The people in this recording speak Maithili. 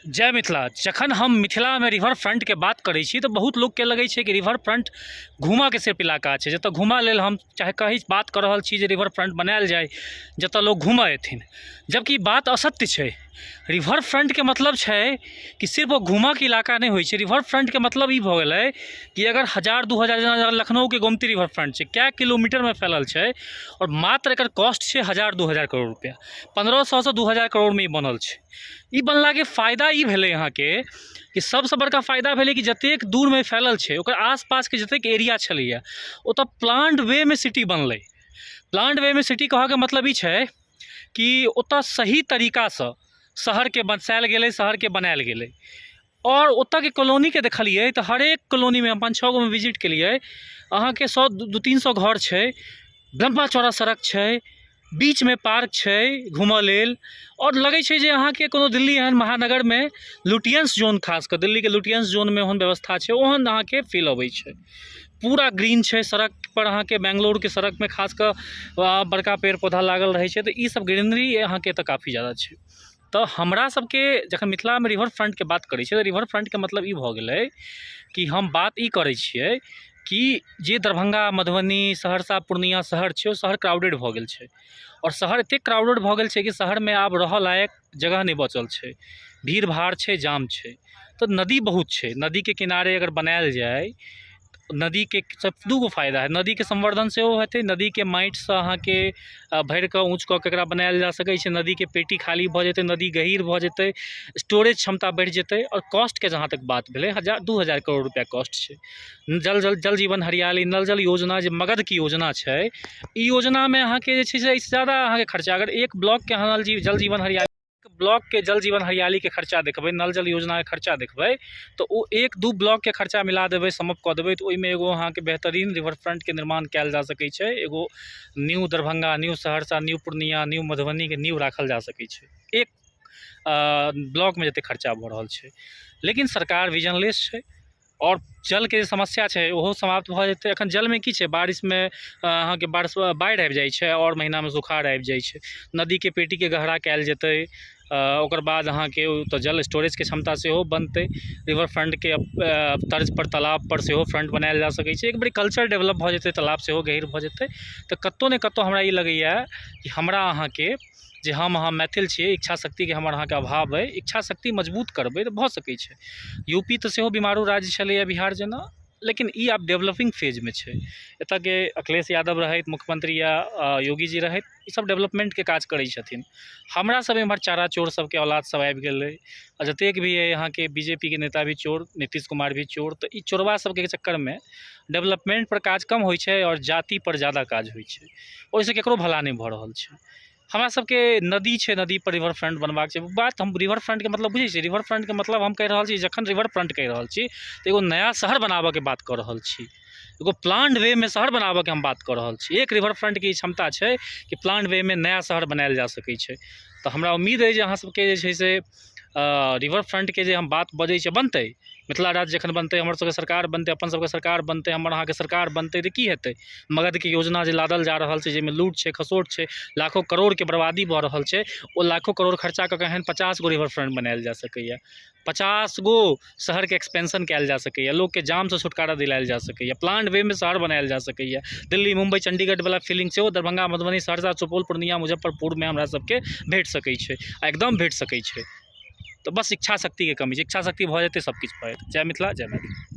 जय मिथिला। जखन हम मिथिलामे रिवर फ्रन्टके बात करै छी तऽ बहुत लोकके लगै छै कि रिवर फ्रन्ट घूमऽके सिर्फ इलाका छै, जतऽ घूमऽ लेल हम चाहे कही बात कऽ रहल छी जे रिवर फ्रन्ट बनायल जाय जतऽ लोक घूमऽ एथिन, जबकि बात असत्य छै। रिवर फ्रन्टके मतलब छै कि सिर्फ ओ घूमऽके इलाका नहि होइ छै। रिवर फ्रन्टके मतलब ई भऽ गेलै कि अगर 1000 2000, जेना लखनऊके गोमती रिवर फ्रन्ट छै, कए किलोमीटरमे फैलल छै आओर मात्र एकर कॉस्ट छै 1000 2000 करोड़ रुपैआ। 1500सँ 2000 करोड़मे ई बनल छै। ई बनलाके फायदा ई भेलै अहाँके कि सबसँ बड़का फायदा भेलै कि जतेक दूरमे फैलल छै, ओकर आसपासके जतेक एरिया छलैए, ओतऽ प्लान्ड वेमे सिटी बनलै। प्लान्ड वेमे सिटी कहऽके मतलब ई छै कि ओतऽ सही तरीकासँ शहरके बसायल गेलै, शहरके बनायल गेलै। आओर ओतऽके कॉलोनीके देखलियै तऽ हरेक कॉलोनीमे हम 5-6 गोमे विजिट केलियै, अहाँके 100 200-300 घर छै, लम्बा चौड़ा सड़क छै, बीचमे पार्क छै घूमऽ लेल। आओर लगै छै जे अहाँके कोनो दिल्ली एहन महानगरमे लुटियन्स जोन, खास कऽ दिल्लीके लुटियन्स जोनमे ओहन व्यवस्था छै, ओहन अहाँके फील अबै छै। पूरा ग्रीन छै सड़कपर अहाँके। बेंगलोरके सड़कमे खास कऽ बड़का पेड़ पौधा लागल रहै छै, तऽ ईसब ग्रीनरी अहाँके एतऽ काफी ज्यादा छै। तऽ हमरा सबके जखन मिथिलामे रिवर फ्रन्टके बात करै छियै, तऽ रिवर फ्रन्टके मतलब ई भऽ गेलै कि हम बात ई करै छियै कि जे दरभंगा, मधुबनी, सहरसा, पूर्णिया शहर छै, ओ शहर क्राउडेड भऽ गेल छै। आओर शहर एतेक क्राउडेड भऽ गेल छै कि शहरमे आब रहऽ लायक जगह नहि बचल छै। भीड़ भाड़ छै, जाम छै। तऽ नदी बहुत छै, नदीके किनारे अगर बनायल जाय, नदीके दूगो फायदा हइ। नदीके संवर्धन सेहो हेतै, नदीके माटिसँ अहाँके भरि कऽ ऊँच कऽ के एकरा बनायल जा सकै छै। नदीके पेटी खाली भऽ जेतै, नदी गहीर भऽ जेतै, स्टोरेज क्षमता बढ़ि जेतै। आओर कॉस्टके जहाँ तक बात भेलै, 1000 2000 करोड़ रुपैआ कॉस्ट छै। जल जल जल जीवन हरियाली, नल जल योजना, जे मगधके योजना छै, ई योजनामे अहाँके जे छै से एहिसँ ज्यादा अहाँके खर्चा, अगर एक ब्लॉकके अहाँ जल जीवन हरियाली ब्लॉकके जल जीवन हरियालीके खर्चा देखबै, नल जल योजनाके खर्चा देखबै, तऽ ओ 1-2 ब्लॉकके खर्चा मिला देबै, समअप कऽ देबै, तऽ ओहिमे एगो अहाँके बेहतरीन रिवर फ्रन्टके निर्माण कयल जा सकै छै। एगो new Darbhanga, new Saharsa, new Purnia, new मधुबनीके नींव राखल जा सकै छै, एक ब्लॉकमे जतेक खर्चा भऽ रहल छै। लेकिन सरकार विजनलेस छै। आओर जलके जे समस्या छै, ओहो समाप्त भऽ जेतै। एखन जलमे की छै? बारिशमे अहाँके बारिश बाढ़ि आबि जाइ छै आओर महिनामे सुखाड़ आबि जाइ छै। नदीके पेटीके गहरा कयल जेतै, ओकर बाद अहाँके ओतऽ जल स्टोरेजके क्षमता सेहो बनतै। रिवर फ्रन्टके तर्जपर तालाबपर सेहो फ्रन्ट बनायल जा सकै छै। एक बेर कल्चर डेवलप भऽ जेतै, तालाब सेहो गहीर भऽ जेतै। तऽ कतहु ने कतहु हमरा ई लगैए कि हमरा अहाँके जे हम अहाँ मैथिल छियै, इच्छा शक्तिके हमर अहाँके अभाव अइ। इच्छा शक्ति मजबूत करबै तऽ भऽ सकै छै। यू पी तऽ सेहो बीमारू राज्य छलैए बिहार जेना, लेकिन ई आब डेवलपिंग फेजमे छै। एतऽके अखिलेश यादव रहथि मुख्यमंत्री या योगी जी रहथि, ईसब डेवलपमेन्टके काज करै छथिन। हमरा सब एम्हर चारा चोर सबके औलाद सब आबि गेलै आ जतेक भी अइ अहाँके, बीजेपीके नेता भी चोर, नीतीश कुमार भी चोर। तऽ ई चोरबा सबके चक्करमे डेवलपमेन्टपर काज कम होइ छै आओर जातिपर ज्यादा काज होइ छै। ओहिसँ ककरो भला नहि भऽ रहल छै। हमरा सबके नदी छै, नदीपर रिवर फ्रन्ट बनबाक छै। बात हम रिवर फ्रन्टके मतलब बुझै छियै? रिवर फ्रन्टके मतलब हम कहि रहल छी, जखन रिवर फ्रन्ट कहि रहल छी तऽ एगो नया शहर बनाबऽके बात कऽ रहल छी, एगो प्लान्ड वेमे शहर बनाबऽके हम बात कऽ रहल छी। एक रिवर फ्रन्टके ई क्षमता छै कि प्लान्ड वेमे नया शहर बनायल जा सकै छै। तऽ हमरा उम्मीद अइ जे अहाँ सबके जे छै से रिवर फ्रन्टके जे हम बात बजै छियै, बनतै। मिथिला राज्य जखन बनतै, हमर सबके सरकार बनतै, अपन सबके सरकार बनतै, हमर अहाँके सरकार बनतै, तऽ की हेतै? मगधके योजना जे लादल जा रहल छै, जाहिमे लूट छै, खसोट छै, लाखो करोड़के बर्बादी भऽ रहल छै, ओ लाखो करोड़ खर्चा कऽ कऽ एहन 50 गो रिवर फ्रन्ट बनायल जा सकैए, 50 गो शहरके एक्सपेंशन कयल जा सकैए, लोकके जामसँ छुटकारा दिलायल जा सकैए, प्लान्ड वेमे शहर बनायल जा सकैए। दिल्ली, मुम्बई, चण्डीगढ़वला फीलिंग सेहो दरभंगा, मधुबनी, सहरसा, सुपौल, पूर्णिया, मुजफ्फरपुरमे हमरा सबके भेट सकै छै आ एकदम भेट सकै छै। तऽ बस इच्छा शक्तिके कमी छै। इच्छा शक्ति भऽ जेतै, सब किछु भऽ जेतै। जय मिथिला, जय मैथिली।